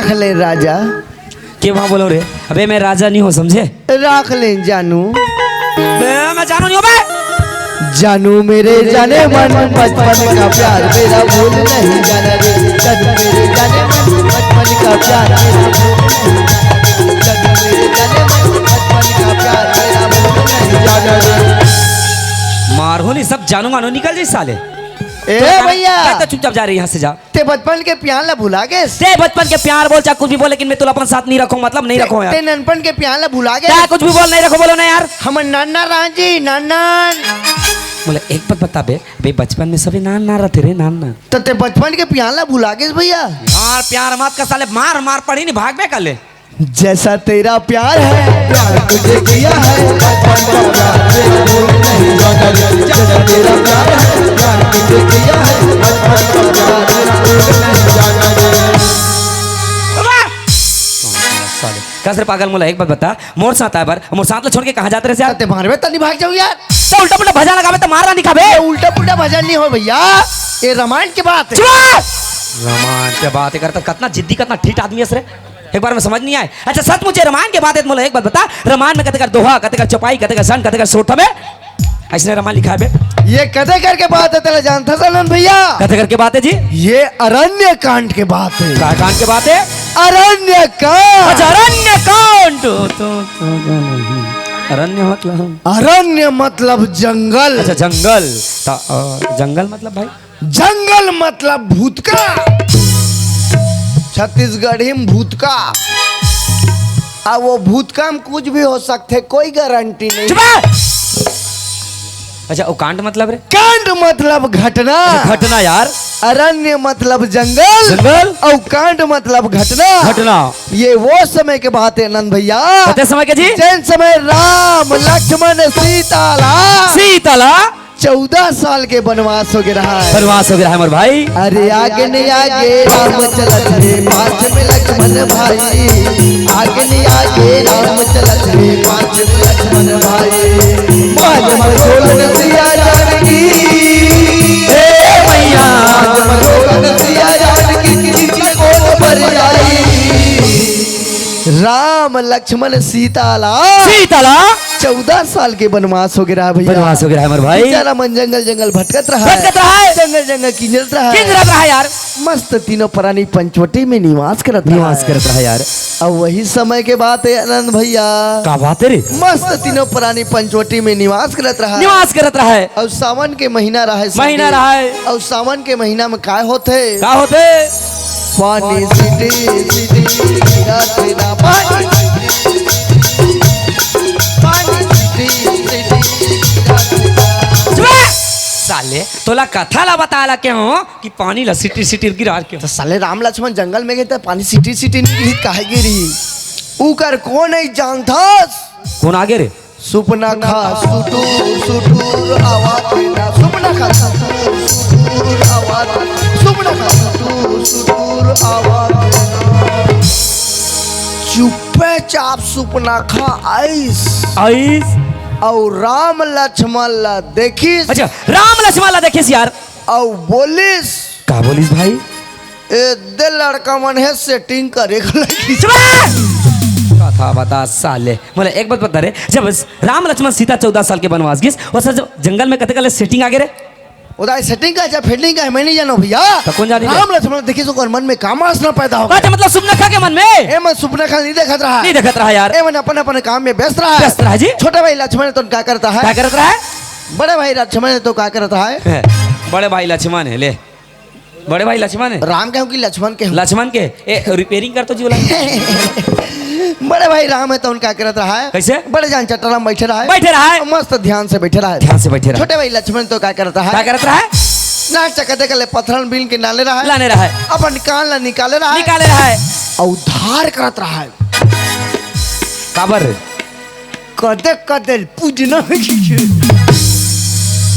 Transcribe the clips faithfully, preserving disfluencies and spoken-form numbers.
रख ले राजा। के वहाँ बोलो रे? अबे मैं राजा नहीं हूँ, समझे? रख ले जानू। बे, मैं जानू नहीं हूँ बे। जानू मेरे जाने मन, बचपन का प्यार मेरा भूल नहीं जाना रे। जानू मेरे जाने मन, बचपन का प्यार मेरा भूल नहीं जाना रे। जानू मेरे जाने मन, बचपन का प्यार मेरा भूल नहीं जाना रे। मार हो नहीं, सब जानू मानो निकल जाए साले। ए तो भैया। तो चुपचाप जा रही यहाँ से, जा। ते बचपन के प्यार ला भुला गेस? ते बचपन के प्यार बोल, चाहे कुछ भी बोल, लेकिन मैं तुला अपन साथ नहीं रखूँ, मतलब नहीं रखूँ यार। ते ननपन के प्यार ला भुला गेस? चाहे कुछ भी बोल, नहीं रखूँ, बोलो ना यार। हमर नाना रांची, नाना। बोले, एक बात बता बे, बे बचपन में सभी नान ना रहते रे, नान ना। तो ते बचपन के प्यार ला भुला गेस भैया? यार प्यार मत कर साले, मार मार पड़ी नहीं, भाग बे कर ले। जैसा तेरा प्यार है, प्यार तुझे किया है, बचपन का प्यार तेरा भूल नहीं जाना रे। जैसा तेरा प्यार है, प्यार तुझे किया है, बचपन का प्यार तेरा भूल नहीं जाना रे। बाबा! साले, का सर पागल मोला एक बात बता, मोर साथ आए बर, मोर साथ ला छोड़ के कहाँ जाते रहे यार? ते मारबे त नहीं भाग जाऊँ यार। तो उल्टा पुल्टा भजन लगावे तो मारना नहीं खाबे। ये उल्टा पुल्टा भजन नहीं हो भैया, ये रामायण की बात है। चुप! रामायण के बात करता, कितना जिद्दी, कितना ठीठ आदमी है रे। एक बार में समझ नहीं आए। अच्छा, सचमुच ये रामायण के बात है, मोला एक बात बता, रामायण में कतेकर दोहा, कतेकर चौपाई, कतेकर संग, कतेकर सोरठ में, ऐसने रामायण लिखा है बे। ये कतेकर के बात है, तेला जानता सा नंद भैया? कतेकर के बात है जी? ये अरण्य कांड के बात है। का कांड के बात है? अरण्य कांड। अच्छा, अरण्य कांड। तो, तो, तो, अरण्य मतलब? अरण्य मतलब जंगल। अच्छा, जंगल। ता-, अ, जंगल मतलब भाई? जंगल मतलब भूतका। छत्तीसगढ़ी में भूतका। अब वो भूतका में कुछ भी हो सकते, कोई गारंटी नहीं। चुप रह! अच्छा, वो कांड मतलब रे? कांड मतलब घटना। अच्छा, घटना यार। अरण्य मतलब जंगल। जंगल। और कांड मतलब घटना। घटना। ये वो समय के बात है नंद भैया। कते समय के जी? जैन समय राम, लक्ष्मण, सीता ला। सीता ला। चौदह साल के बनवास हो गे रहा है। बनवास हो गे रहा है मोर भाई। अरे आगे नहीं आगे राम चलत रे, पाछ में लक्ष्मण भाई। आगे नहीं आगे राम चलत रे, पाछ में लक्ष्मण भाई। बाज मचोल रसिया जानकी, हे मैया। बाज मचोल रसिया जानकी, चित्रकोट पर आई। राम लक्ष्मण सीता ला। सीता ला। चौदह साल के बनवास हो गे रहा भैया। बनवास हो गे रहा है मोर भाई। बेचारा मन जंगल जंगल भटकत रहा है। भटकत रहा है। जंगल जंगल किंजरत रहा है। किंजरत रहा है यार। मस्त तीनों प्राणी पंचवटी में निवास करत रहा निवास है। करत रहा है यार। अब वही समय के बात है आनंद भैया। का बात है रे? मस्त तीनों प्राणी पंचवटी में निवास करत रहा है। निवास करत रहा है। और सावन के महीना रहा है महीना साथी। रहा है। और सावन के महीना में काय होथे? का होथे? पानी सिटी सिटी गिरत हे ना, पानी सिटी सिटी, पानी सिटी सिटी गिरत हे ना। चुप! साले, तोला कथा ला बताय ला के हो कि पानी ला सिटी सिटी गिरा के हो। तो साले राम लक्ष्मण जंगल में गे त पानी सिटी सिटी नहीं गिरी, काहे गिरी? उकर कोन नहीं जानथस? कोन आगे रे? सुपनखा सुटुर सुटुर आवत हे ना, सुपनखा सुटुर सुटुर आवत, सुपनखा सुटुर सुटुर आवत हे ना। चुप्पे चाप सुपनखा आइस। आइस। अउ राम लक्ष्मण ला देखिस। अच्छा, राम लक्ष्मण ला देखिस यार। अउ बोलिस। का बोलिस भाई? ए दे लड़का मन हे setting करे के लगिस। चुप रह! कथा बता साले। मोला एक बात बता रे, जब राम लक्ष्मण सीता चौदह साल के बनवास गिस, ओ सर जब जंगल में कते कले setting आगे रे? ओदा setting का, अच्छा, feeling का, मैं नहीं जानव भैया। तो कौन जानी रे? राम लक्ष्मण देखिस ओकर मन में का वासना पैदा हो गे। अच्छा, मतलब सुपनखा के मन में? ए मन सुपनखा नहीं देखत रहा। नहीं देखत रहा यार। ए मन अपन अपन काम में व्यस्त रहा। व्यस्त रहा जी। छोटा भाई लक्ष्मण तो का करता है? का करत रहा है? बड़े भाई लक्ष्मण तो का करत रहा है? बड़े भाई लक्ष्मण हे, ले। बड़े भाई लक्ष्मण हे। राम कहूँ कि लक्ष्मण कहूँ? लक्ष्मण के। ए, repairing कर तो जी बोला। बड़े भाई राम हे तो उनका करत रहा है। कैसे? बड़े जान चट्टान में बैठे रहा है। बैठे रहा है। मस्त ध्यान से बैठे रहा है। ध्यान से बैठे रहा है। छोटे भाई लक्ष्मण तो का करत रहा है? का करत रहा है? नाक चकते कर ले पत्थरन बीन के नाले रहा है। लाने रहा है। अपन कान ला निकाले रहा है। निकाले रहा है। अउ उद्धार करत रहा है। काबर? कदे कदे पूजना।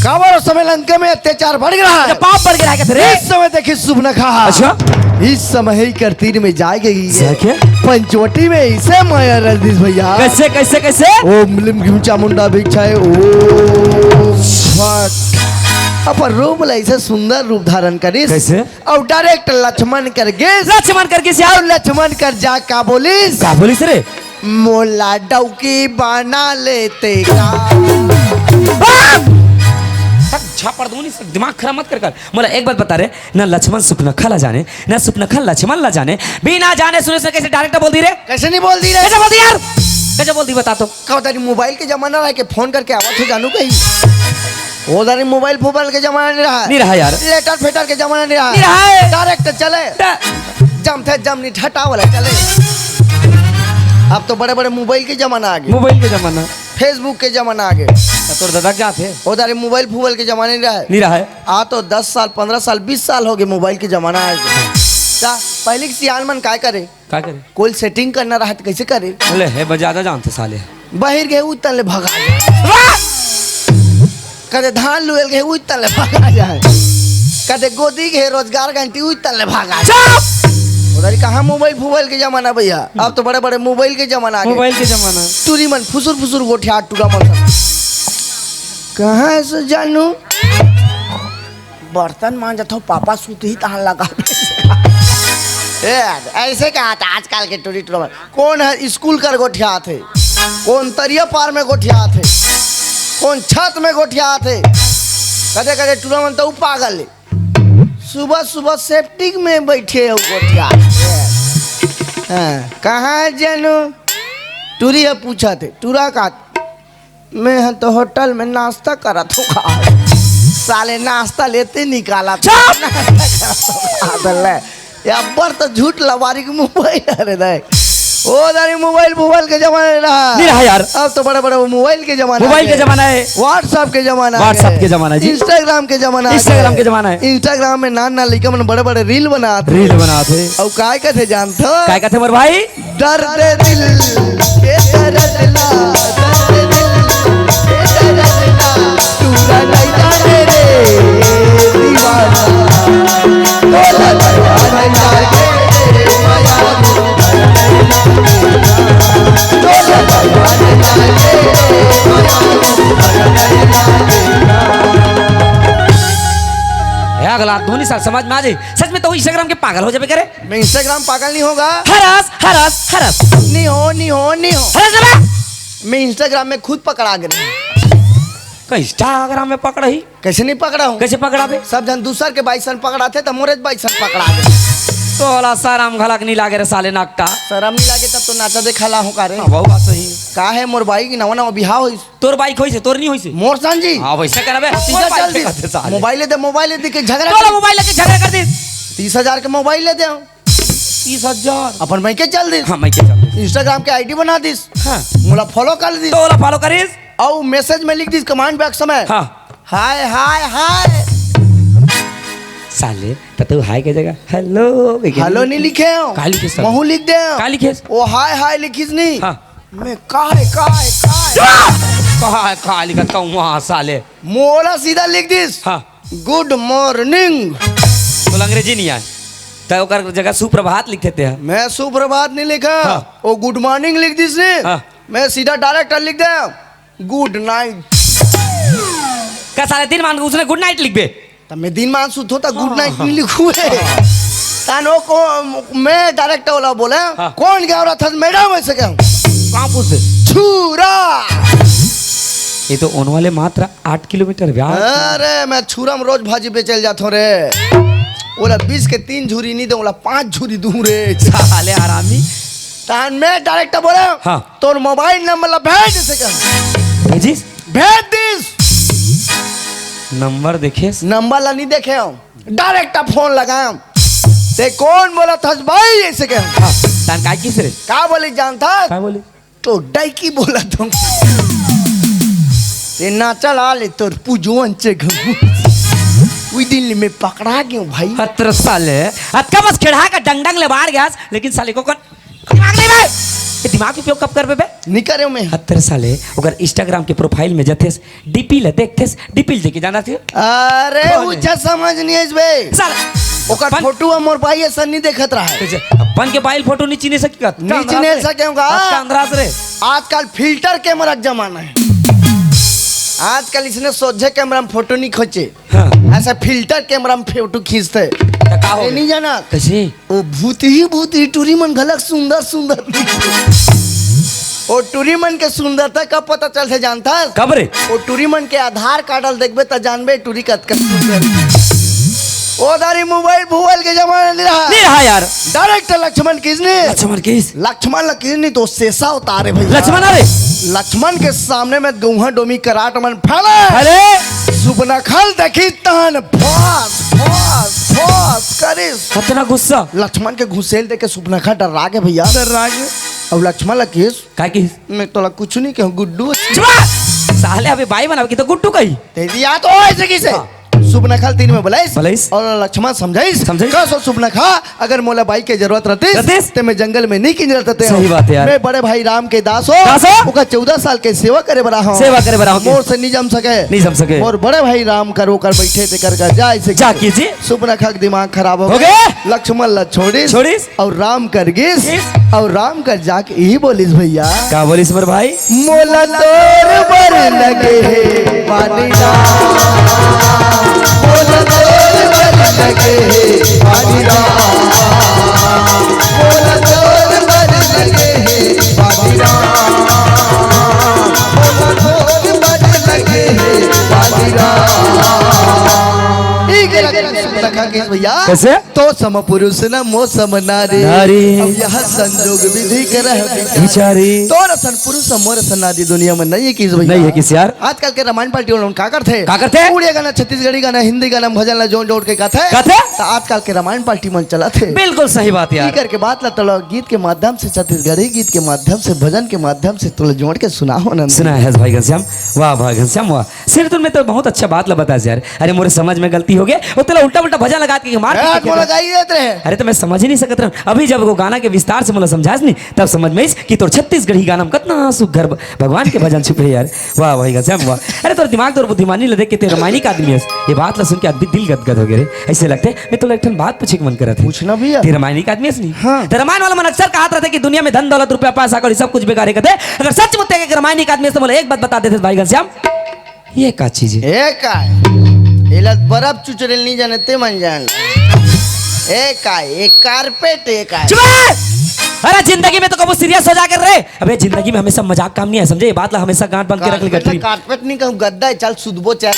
काबर उस समय लंका में अत्याचार बढ़ गे रहा है। अच्छा, पाप बढ़ गे रहा है, कथे रे? इस समय देखिए सुपनखा। अच्छा। इस समय ही कर तीर में जाए गई है। क्या? पंचवटी में इसे माया रच दिस भैया। कैसे, कैसे, कैसे? ओम लिम घिम चामुंडा भिक्षाय ओम फट। अपन रूप ला ऐसे सुंदर रूप धारण करिस। कैसे? अउ डायरेक्ट लक्ष्मण कर गिस। लक्ष्मण कर गिस यार। अउ लक्ष्मण कर जा का बोलिस? का बोलिस रे? मोला डौकी बना लेते का। आ! तक झापड़ दूंगी, दिमाग खराब मत कर कर। मोला एक बात बता रे, ना लक्ष्मण सुपनखा ला जाने, ना सुपनखा लक्ष्मण ला जाने, बिना जाने सुने से कैसे डायरेक्ट बोल दी रे? कैसे नहीं बोल दी रे? कैसे बोल दी यार? कैसे बोल दी बता तो? का होता नहीं, मोबाइल के जमाना रह के फोन करके आवत हो जानू कहीं। ओ दारी मोबाइल फोबाइल के जमाना नहीं रहा। नहीं रहा यार। लेटर फेटर के जमाना नहीं रहा। नहीं रहा है। डायरेक्ट चले। डा- जम थे जम नहीं ठटा वाला चले। अब तो बड़े बड़े मोबाइल के जमाना आ गए। मोबाइल के जमाना। Facebook के जमाना आ गए। तो तोर दादा क्या थे? ओ दारी मोबाइल फोबाइल के जमाना नहीं रहा है। नहीं रहा है। आ तो दस साल, पन्द्रह साल, बीस साल हो गए मोबाइल के जमाना आ गए। क्या पहले के सियान मन काय करे? का करे? कोई सेटिंग करना रहा तो कैसे करे? अरे हे बा, ज्यादा जानते साले। बहिर गए उतन ले भगा जाए। कदे धान लुएल गए उतन ले भगा जाए। कदे गोदी गए रोजगार गारंटी उतन ले भगा जाए। चुप! उधर कहाँ मोबाइल फोबाइल के जमाना भैया? अब तो बड़े बड़े मोबाइल के जमाना आ गए। मोबाइल के जमाना। टूरी मन फुसुर फुसुर गोठिया टूरा मन। कहाँ से जानू? बर्तन मांजत हो, पापा सुतही तहां लगा। ए, ऐसे कहा था आजकल के टूरी टूरा मन। कौन है स्कूल कर गोठियात है, कौन तरिया पार में गोठियात है, कौन छत में गोठियात है। कदे कदे टूरा मन तो पागल है। सुबह सुबह सेप्टिक में बैठे हो गोठियात है। हाँ, कहाँ है जानू? टूरी है पूछत है, टूरा का मैं ह तो होटल में नाश्ता करत हूँ का। साले नाश्ता लेते निकाला था। चुप! नाश्ता करत हूँ का। अबे ले, ये अब्बर तो झूठ लबारी के मोबाइल हरे दाई। ओ दारी मोबाइल, मोबाइल के जमाना नहीं रहा। नहीं रहा यार। अब तो बड़ा बड़ा मोबाइल के जमाना मोबाइल के जमाना है। WhatsApp के जमाना WhatsApp के जमाना जी। Instagram के जमाना Instagram के जमाना है। Instagram में नान नान लइका मन बड़े बड़े रील बनात रील बनात है। और काय कथे जानत हो? काय कथे मोर भाई? दर्द दिल के दर्द ला, दर्द दिल के दर्द ला, तू ना नहीं जाने रे दीवाना। तोला दीवाना जाने रे माया, तोला दीवाना जाने रे माया। ए अगला धुनी सार समझ में आ जाई। सच में तो Instagram के पागल हो जाबे करे। मैं Instagram पागल नहीं होगा। हरस, हरस, हरस। नहीं हो, नहीं हो, नहीं हो। हरस ना बे। मैं Instagram में खुद पकड़ा गए। का Instagram में पकड़ा ही? कैसे नहीं पकड़ा हूँ? कैसे पकड़ा बे? सब जन दूसर के बाइसन पकड़ाथे तो मोरे बाइसन पकड़ा गए। तोला शरम घलक नहीं लागे रे साले नाकटा। शरम नहीं लागे तब तो नाचा देखा ला हूँ का रे। हाँ, बहुत बात सही। का है मोर बाई की नवा नवा बिहाव होइस। तोर बाई होइस हे, तोर नहीं होइस हे? मोर सन जी। हाँ, वैसे करा बे। तीस हजार चल दिस। मोबाइल ले दे, मोबाइल ले दे के झगड़ा तोला कर। मोबाइल लेके झगड़ा कर दिस। तीस हजार के मोबाइल ले दे। तीस हजार। अपन मइके चल दिस। हाँ, मइके चल दिस। Instagram के ID बना दिस। हाँ। मोला follow कर दिस। तोला follow करिस। अउ message में लिख दिस command box में। हाँ। हाय, हाय, हाय। साले, त तू हाय के जगह hello कहिके hello नहीं लिखे हो। का लिखे साले? महू लिख दे। का लिखे? ओ हाय, हाय लिखिस नहीं। हाँ। मैं काय, काय, काय। चुप! काय, काय लिखत कहूँ वहाँ साले। मोला सीधा लिख दिस। हाँ। Good morning। तोला अंग्रेजी नहीं आए, त ओकर जगह सुप्रभात लिख देते हैं। मैं सुप्रभात नहीं लिखा, हाँ। वो good morning लिख दिस ने। हाँ। मैं सीधा direct लिख दे, good night। का साले दिन मान उसने good night लिख बे? त मैं दिन मान सुतो त good night हाँ। नहीं लिखू है। तानो को मैं direct वाला बोला, हाँ। कौन गया रहा था मैडम ऐसे क्या? कहाँ पूछते? छुरा। ये तो ओन वाले मात्र आठ किलोमीटर ब्याह। अरे, मैं छुरा में रोज भाजी बेचल जात हूँ रे। ओला बीस के तीन झुरी नहीं दे, ओला पाँच झुरी दूँ रे। साले हरामी। तान मैं direct बोला, हाँ। तोर मोबाइल नंबर ला भेज से कह। भेजिस? भेज दिस। नंबर देखेस? नंबर ला नहीं देखे हम, direct फोन लगाम। ते कौन बोला थस भाई ऐसे कह। हाँ, तान काय किस रे? का बोली जानता? का बोली? तो डाइकी बोला तुम। ते ना चला ले तोर पुजवन चे घमू। उई दिन ले मैं पकड़ा गयो भाई। हत्र साले, अतका बस खेड़ा का डंग डंग ले बाहर गया, लेकिन साले को कौन दिमाग नहीं बे? ये दिमाग उपयोग कब करबे बे? नहीं करे मैं। हत्तर साले, ओकर Instagram के profile में जथेस, DP ले देखथेस, DP ले देखे जाना थे। अरे, कौन है? उच्छा समझ नहीं है बे। साला, ओकर अपन फोटो मोर भाई ऐसा नहीं देखत रहा है। कैसे? अपन के भाई फोटो नहीं चिन्हे सकी का? नहीं चिन्हे सके होगा। का अंदरास रे? आजकल filter camera के जमाना है। आजकल इसने सोझे कैमरा में फोटो नहीं खींचे। हाँ। ऐसा फिल्टर कैमरा में फोटो खींचते। तो का हो ये गया? नहीं जाना। कैसे? वो भूत ही भूत ही टूरी मन घलक सुंदर सुंदर दिखथे। वो टूरी मन के सुंदरता कब पता चलथे जानथस? कब रे? वो टूरी मन के आधार कार्ड ल देखबे त जानबे टूरी कतका सुंदर। ओ दारी मोबाइल भुवल के जमाना नहीं रहा। नहीं रहा यार। डायरेक्ट लक्ष्मण किसने? लक्ष्मण किस? लक्ष्मण ला किसने तो सेसा उतारे भैया। लक्ष्मण अरे। लक्ष्मण के सामने में गौहा डोमी कराट मन फैले। अरे। सुबनखा ल देखिस तहन फस, फस, फस करिस। इतना गुस्सा। लक्ष्मण के घुसेल देख के सुबनखा डर्रा गे भैया। डर्रा गे। अब लक्ष्मण ला किस? का किस? मैं तोला कुछ नहीं कहूँ, गुड्डू। चुप! साले अभी बाई बनावे की तो गुड्डू कही। ते दिया तो ऐसे किसे? हाँ। सुबनखा ल तीन में बुलाइस। बुलाइस। और लक्ष्मण समझाइस। समझाइस। का सो सुबनखा, अगर मोला बाई के जरूरत रहतिस, रहतिस? ते मैं जंगल में नहीं किंजरत रहते सही हूँ। बात है यार। मैं बड़े भाई राम के दास हो। दास हो? ओकर चौदह साल के सेवा करे बर आए हूँ। सेवा करे बर आए हूँ। मोर से नहीं जम सके। नहीं जम सके। मोर बड़े भाई राम कर ओकर बैठे ते कर कर जाए से जा कीजिए। सुबनखा के दिमाग खराब हो हो गया। गया। लक्ष्मण ला छोड़िस। छोड़िस। और राम कर गिस। गिस। और राम कर जाके यही बोलिस भैया। का बोलिस मोर भाई? मोला तोर बर लगे हे पानी डाल। मोला तोर बर लगे हे पानी डाल। मोला तोर बर लगे हे पानी डाल। मोला तोर बर लगे हे पानी डाल। ई के लगे सुबनखा के भैया। कैसे? तो सम पुरुष न मो सम नारी। नारी। अब यह संजोग विधि करह विचारी। विचारी। तोर असन पुरुष मोर असन नारी दुनिया में नहीं है किस भैया? नहीं है किस यार? आजकल के रामायण पार्टी वालों का करथे? का करथे? उड़िया गाना, छत्तीसगढ़ी गाना, हिंदी गाना, भजन ला जोड़ जोड़ के गाथे। गाथे? तो आजकल के रामायण पार्टी मन चलथे। बिल्कुल सही बात यार। ई करके बात ला तोला गीत के माध्यम से, छत्तीसगढ़ी गीत के माध्यम से, भजन के माध्यम से तोला जोड़ के सुना हो नंद। सुना है भाई घनश्याम। वाह भाई घनश्याम वाह। सिर तुन में तो बहुत अच्छा बात ला बतास यार। अरे मोरे समझ में गलती हो गया, वो तेला उल्टा उल्टा भजन लगा के मार ए, पीट के मोला खेत गाई देत रहे। अरे तो मैं समझ ही नहीं सकत रहूं। अभी जब वो गाना के विस्तार से मोला समझास नहीं, तब समझ में आइस कि तोर छत्तीसगढ़ी गाना में कतना सुघर भ-, भगवान के भजन छुपे हे यार। वाह भाई घनश्याम वाह। अरे तोर दिमाग तोर बुद्धिमानी ला देख के ते रामायणिक आदमी हस। ये बात ला सुन के आज भी दिल गदगद हो गया रे। ऐसे लगथे मैं तोला एक ठन बात पूछे के मन करत हे। पूछना भैया। ते रामायणिक आदमी हस नहीं? हाँ। ते रामायण वाला मन अक्सर कहत रहथे कि दुनिया में धन दौलत रुपया पैसा कौड़ी सब कुछ बेकार हे कहथे। अगर सच में ते एक रामायणिक आदमी हस तो मोला एक बात बता देते भाई घनश्याम। ये का चीज है? ए काय? एला बर्फ चुचरेल नहीं जाने ते मन जान। ए काय? ए कारपेट ए काय? चुप रह! अरे जिंदगी में तो कबो सीरियस हो जा कर रे। अबे जिंदगी में हमेशा मजाक काम नहीं है समझे? ये बात ला हमेशा गांठ बांध के रख ले कारपेट ला गठरी। कारपेट नहीं कहूँ गद्दा है, चल सुधबो चल।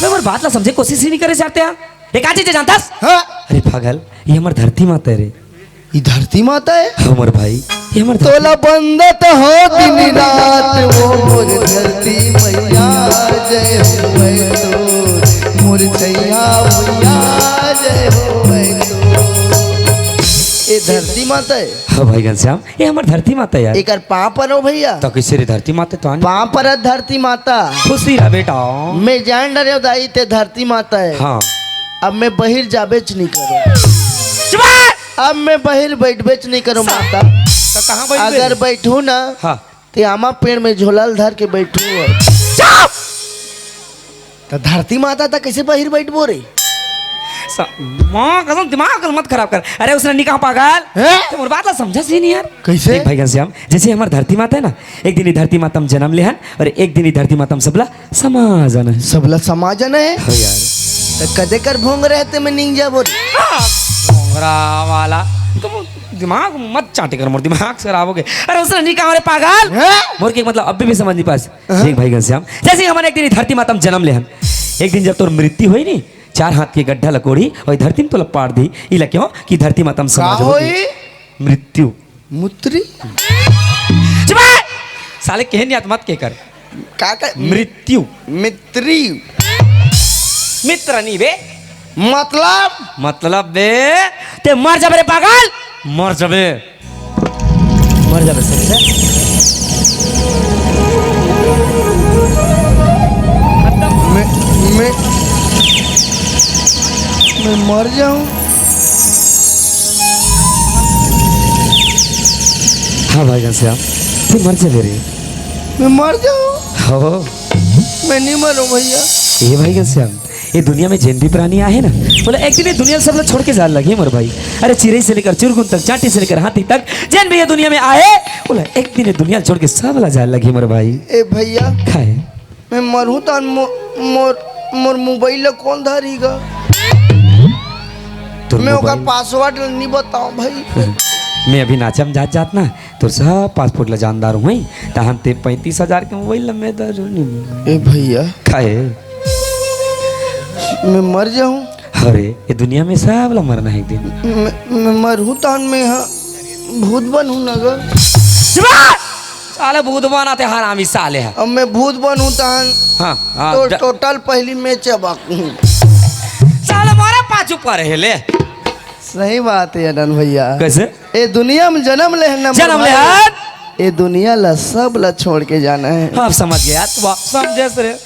मैं मोर बात ला समझे कोशिश ही नहीं करे चाहते यार। ये का चीज है जानता है? हाँ? अरे पागल, ये हमार धरती माता है रे। ई धरती माता है? हमर भाई, ये हमर धरती तोला बंदत हो दिन रात वो मोर धरती मैया जय हो मैं तो मोर छैया मैया जय हो मैं तो। ये धरती माता है? हाँ भाई घनश्याम, ये हमर धरती माता है यार। एकर पाँव परो भैया। तो कैसे रे धरती माता तो आने? पाँव परत धरती माता। खुशी रह बेटा। मैं जान डरे दाई ते धरती माता है। हाँ। अब मैं बहिर जाबेच नहीं करो। चुप! अब मैं बहिर बैठबेच नहीं करो माता। तो कहाँ बैठबे? अगर बैठू ना हाँ। ते आमा पेड़ में झोला ल धर के बैठू। चुप! तो धरती माता तक कैसे बहिर बैठबो रे? सा-, माँ कसम दिमाग मत खराब कर। अरे उसने नहीं कहा पागल। हैं? ते मोर बात ला समझस ही नहीं यार। कैसे? देख भाई घनश्याम, जैसे हमर धरती माता है ना, एक दिन ये धरती माता में जन्म लेहन और एक दिन ये धरती माता में सबला समा जाना है। सबला समा जाना है? हो यार। तो कदे कर भोंग रहते में नींद जाबो रे। भोंगरा वाला। तुम दिमाग मत चाटे कर, मोर दिमाग खराब हो गए। अरे उसने नहीं कहा रे पागल। हैं? मोर के मतलब अभी भी समझ नहीं पास। हाँ। देख भाई घनश्याम, जैसे ही हमन एक दिन धरती माता में जन्म लेहन, एक दिन जब तोर मृत्यु होई नी, चार हाथ के गड्ढा ल कोड़ही और धरती में तोला पाड़ दी, इला क्यों कि धरती माता में का समा जाबो। होई? मृत्यु। मुत्री? चुप! साले केहे नहीं आत मत के कर। का का? मृत्यु। मित्री। मित्र नहीं बे। मतलब? मतलब बे, ते मर जाबे रे पागल, मर जाबे। मर जाबे समझे? मैं, मैं, मैं मर जाऊं? हाँ भाई घनश्याम, तू मर जाबे रे। मैं मर जाऊं? हो। मैं नहीं मरूं भैया। ये भाई घनश्याम, ये दुनिया में जेन भी प्राणी आहे ना, बोला एक दिन ये दुनिया सब लोग छोड़ के जाए लगे मोर भाई। अरे चिरई से लेकर चुरगुन तक, चांटी से लेकर हाथी तक, जेन भी ये दुनिया में आहे, बोला एक दिन ये दुनिया छोड़ के सब ला जाए लगे मोर भाई। ए भैया। खाए। मैं मरहूं त मो-, मोर, मोर मोबाइल ला कौन धरी गा? तोर मैं ओकर मोबाइल? पासवर्ड ला नहीं बताऊं भाई। मैं अभी नाचम जात जात ना, तोर सब पासवर्ड ला जानदार हूं, तहन ते पैंतीस हजार के मोबाइल ला मैं धरूं। ए भैया। काहे? मैं मर जाऊं? अरे, ये दुनिया में सब ला मरना है एक दिन। मैं, मैं मरहूं तहन मैं हा भूत बनहूं ना गा। चुप! साले भूत बना ते हरामी साले है। अब मैं भूत बनहूं तहन हाँ, हाँ, तो ड- टोटल पहली मैं चबाकूं। साले मारा पाछू पर है ले। सही बात है अनंत भैया। कैसे? ए दुनिया में जन्म लेहन ना जन्म भाई। लेहन। ए दुनिया ला सब ला छोड़ के जाना है। अब समझ गया तू, समझे रे।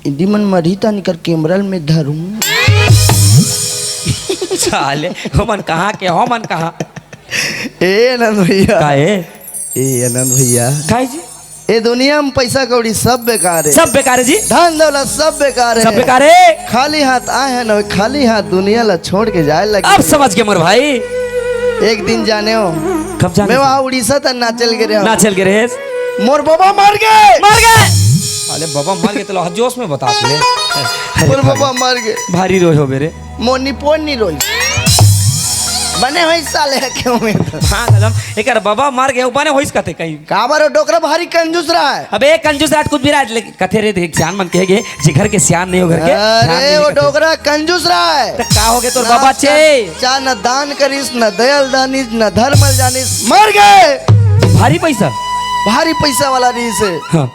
इदी मन मरही त निकर कैमरा में धरूं। साले, हो मन कहाँ के, हो मन कहाँ? ए अनंत भैया। का ए? ए अनंत भैया। काहे जी? ए दुनिया में पैसा कौड़ी सब बेकार है। सब बेकार है जी। धन दौलत सब बेकार है। सब बेकार है। खाली हाथ आए हैं ना, खाली हाथ दुनिया ला छोड़ के जाए लगे। अब समझ के मोर भाई। एक दिन जाने हो। कब जाने मैं हो? वहाँ उड़ीसा तक नाचल गे रहे हूँ। नाचल गे रहे। मोर बाबा मर गए। मर गए। अरे बाबा मर गए तो लो, जोश में बता ले। अरे मोर भारी, बाबा मर गए। भारी रोए होबे रे। मोर निपोर नहीं रोई। बने होई साले क्यों में तो। हाँ, कसम, एकर बाबा मर गए, वो बने होइस कथे कहीं। काबर वो डोकरा भारी कंजूस रहा है। अबे कंजूस राज कुछ भी राज, लेकिन कथे रे देख, सियान मन कहे गे, जे घर के सियान नहीं हो घर के, ध्यान अरे नहीं वो कथे। डोकरा कंजूस रहा है। तो का हो गए तोर ना बाबा चे? चा-, चा न दान करिस, न दयल दानिस, न धर्म जानिस, मर गए। भारी पैसा? भारी पैसा वाला रहिस है। हाँ।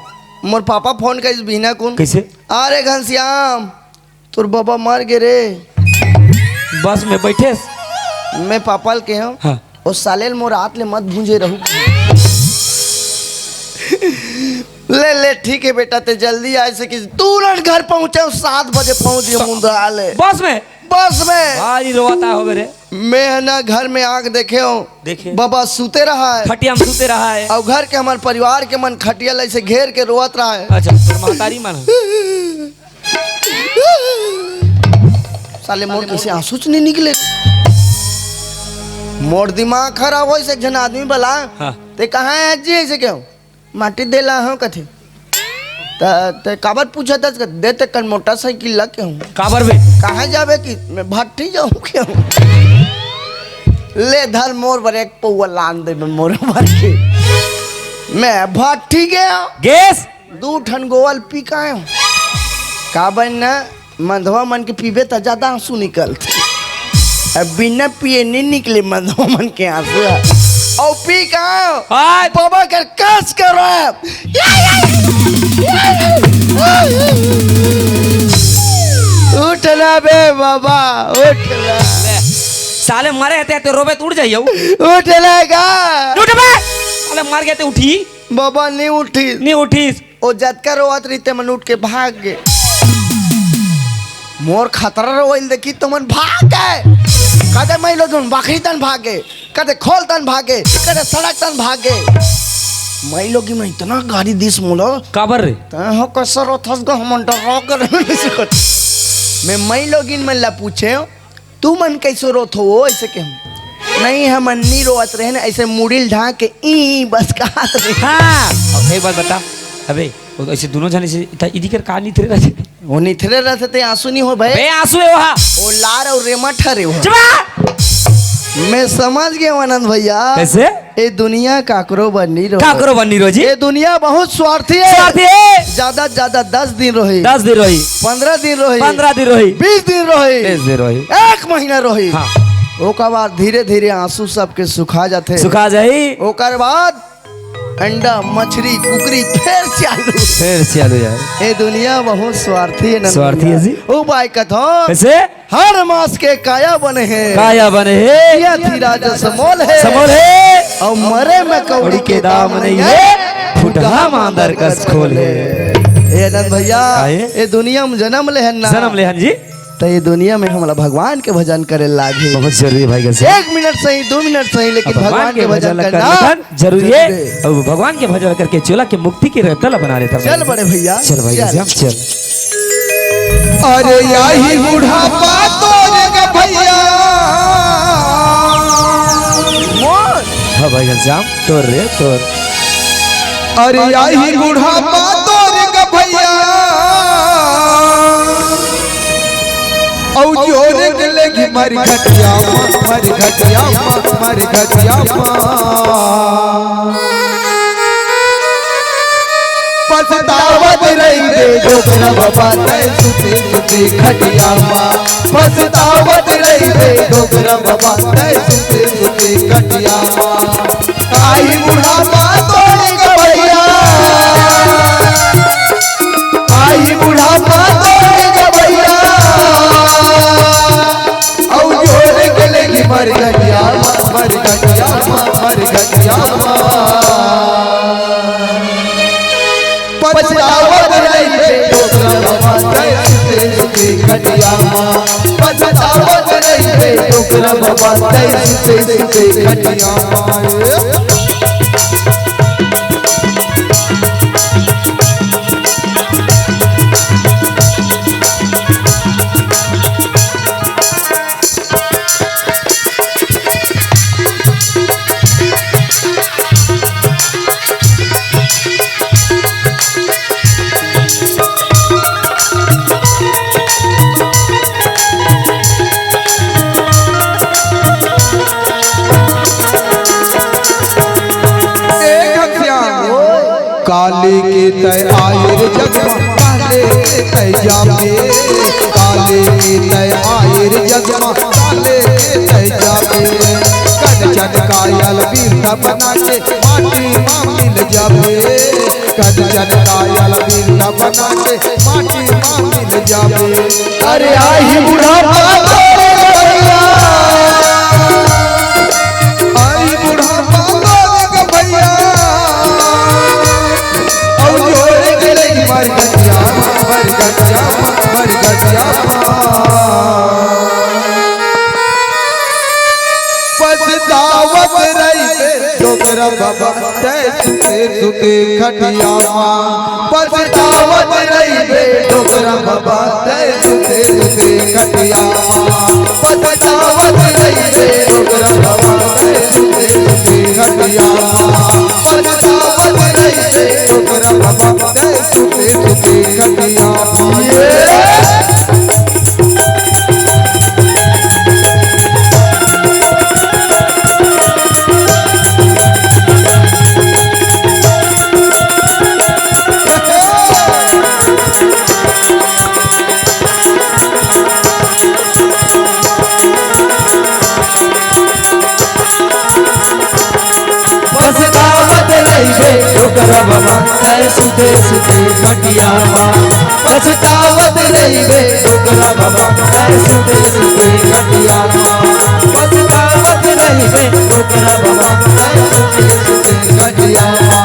मोर पापा फोन करिस बिहना कुन। कैसे? अरे घनश्याम, तोर बाबा मर गे रे। बस में बैठेस? मैं पापा ल केहेंव, हाँ। ओ साले ल मोर आत ले मत भूंजे रहू। ले, ले, ठीक है बेटा, ते जल्दी आए से कि तुरंत घर पहुंचे, सात बजे पहुंच गए ब-, मुंद्रा ले। बस में? बस में। भारी रोवत आए होबे रे। मैं है ना घर में आके देखे हूँ। देखे। बाबा सूते रहा है। खटिया में सूते रहा है। और घर के हमारे परिवार के मन खटिया ले से घेर के रोवत रहा है। अच्छा, तोर महतारी मन है। साले मोर कैसे आंसू च नहीं निकले। मोर दिमाग खराब होइस, एक झन आदमी बला। हाँ। ते कहाँ है जी, ऐसे क्यों? माटी दे ला हो कथे। त, ते काबर पूछत हस? दे ते कन मोटरसाइकिल ला के हूँ। काबर बे? कहाँ जाबे कि मैं भट्ठी जाऊँ के हूँ। ले धर मोर बर एक पौवा लान दे बे मोर बर के। मैं भट्ठी गया। गैस? दू ठन गोवल पी के आए हूँ। काबर ना मंधवा मन के पीबे त ज्यादा आंसू निकलथे। अब बिना पिए नहीं निकले मंधवा मन के आंसू ह। अउ पी के आए हूँ। हाँ। बाबा कर कस के रोए। उठ ना बे बाबा, उठ ना। ले, साले मरे हते, हते रोबे त उठ जाइयो। उठ ना गा। उठ बे। साले मर गए ते उठी। बाबा नहीं उठी। नहीं उठीस। ओ जतका रोवत रहिस ते मन उठ के भाग गे। मोर खतरा रोवइल देखिस त मन भाग गे। कदे मइलोगिन बखरी तन भाग गे, कदे खोल तन भाग गे, कदे सड़क तन भाग गे। मइलोगिन में इतना गारी दिस मोला। काबर रे? तैं हो कइसे रोथस गा, हमन डरा गे रहे नहीं सकत। मैं मइलोगिन मन ला पूछेंव, तुमन कइसे रोथो वो? ऐसे केहेंव। नहीं, हमन नहीं रोवत रहेन, ऐसे मुड़ी ल ढांक के ई बस कहत रहे। हाँ। अब एक बात बता, अबे, वो ऐसे दूनों झन ऐसे, इता, इदी कर का निथरे रहिथे? वो निथरे रहिथे ते आंसू नहीं हो बे। बे आंसू है वहा। वो लार अउ रेमट हरे वो। चुप रह। मैं समझ गया आनंद भैया। कैसे? ए दुनिया काकरो बर नहीं रो। काकरो बर नहीं रो जी। ए दुनिया बहुत स्वार्थी है। स्वार्थी है। ज्यादा से ज्यादा दस दिन रोही। दस दिन रोही। पन्द्रह दिन रोही। पन्द्रह दिन रोही। बीस दिन रोही। बीस दिन रोही। एक महीना रोही। हाँ। ओकर बाद धीरे-धीरे आंसू सबके सुखा जाथे। सुखा जाही। ओकर बाद अंडा, मछरी, कुकरी फेर चालू। फेर चालू यार। ए दुनिया बहुत स्वार्थी है नंदू स्वार्थी है यार। जी। ओ भाई कथो। कैसे? हर मास के काया बने हे। काया बने हे। जियत ही राजा समोल हे। समोल हे। अउ मरे में कौड़ी के दाम नहीं हे। फुटहा मांदर कस खोल हे। ए आनंद भैया, काहे? ए दुनिया में जन्म लेहन ना। जन्म लेहन जी। त ए दुनिया में हमला भगवान के भजन करे लागे। बहुत जरूरी भाई, कैसे? एक मिनट सही, दो मिनट सही, लेकिन अब भगवान के भजन करना जरूरी है। जरूरी है। अब भगवान के भजन करके चोला के मुक्ति के रत्ता ला बना लेता चल हूँ। बड़े भैया, चल भाई, चल। कैसे हम चल। अरे याही बुढ़ापा तोरे गा भैया। मोर। हाँ भाई घनश्याम, तोर रे, तोर। अरे याही बुढ़ापा तोरे अउ जोरे के लेगी मरघटिया मा, मरघटिया मा, मरघटिया मा। पछतावत रहिबे डोकरा बाबा तैं सुते सुते खटिया मा। पछतावत रहिबे डोकरा बाबा तैं सुते सुते खटिया मा। आही बुढ़ापा तोरे गवैया, आही बुढ़ापा तोरे गवैया। अउ जोरे के लेगी मरघटिया मा, मरघटिया मा, मरघटिया मा। पछतावत रहिबे डोकरा बाबा तैं सुते सुते खटिया मा। पछतावत रहिबे डोकरा बाबा तैं सुते सुते खटिया मा। ए घनश्याम, काले के तैं आए रे जग मा, काले के तैं जाबे। काले के तैं आए रे जग मा, काले के तैं जाबे। कंचन कायल बिंद बना के माटी मा मिल जाबे। कंचन कायल बिंद बना के माटी मा मिल जाबे। अरे आही बुढ़ापा तोरे गवैया, आही बुढ़ापा तोरे गवैया। अउ जोरे के लेगी मरघटिया मा, मरघटिया मा, मरघटिया मा। पछतावत रहिबे डोकरा बाबा तैं सुते सुते खटिया मा। पछतावत रहिबे डोकरा बाबा तैं सुते सुते खटिया मा। पछतावत रहिबे डोकरा बाबा तैं सुते सुते खटिया मा। पछतावत रहिबे डोकरा बाबा तैं सुते सुते खटिया मा। ये पछतावत रहिबे डोकरा बाबा तैं सुते सुते खटिया मा। पछतावत रहिबे डोकरा बाबा तैं सुते सुते खटिया मा। पछतावत रहिबे डोकरा बाबा तैं सुते सुते खटिया मा।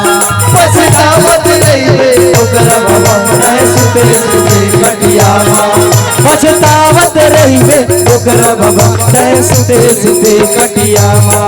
पछतावत रहिबे डोकरा बाबा तैं सुते सुते खटिया मा। पछतावत रहिबे डोकरा बाबा तैं सुते सुते खटिया मा।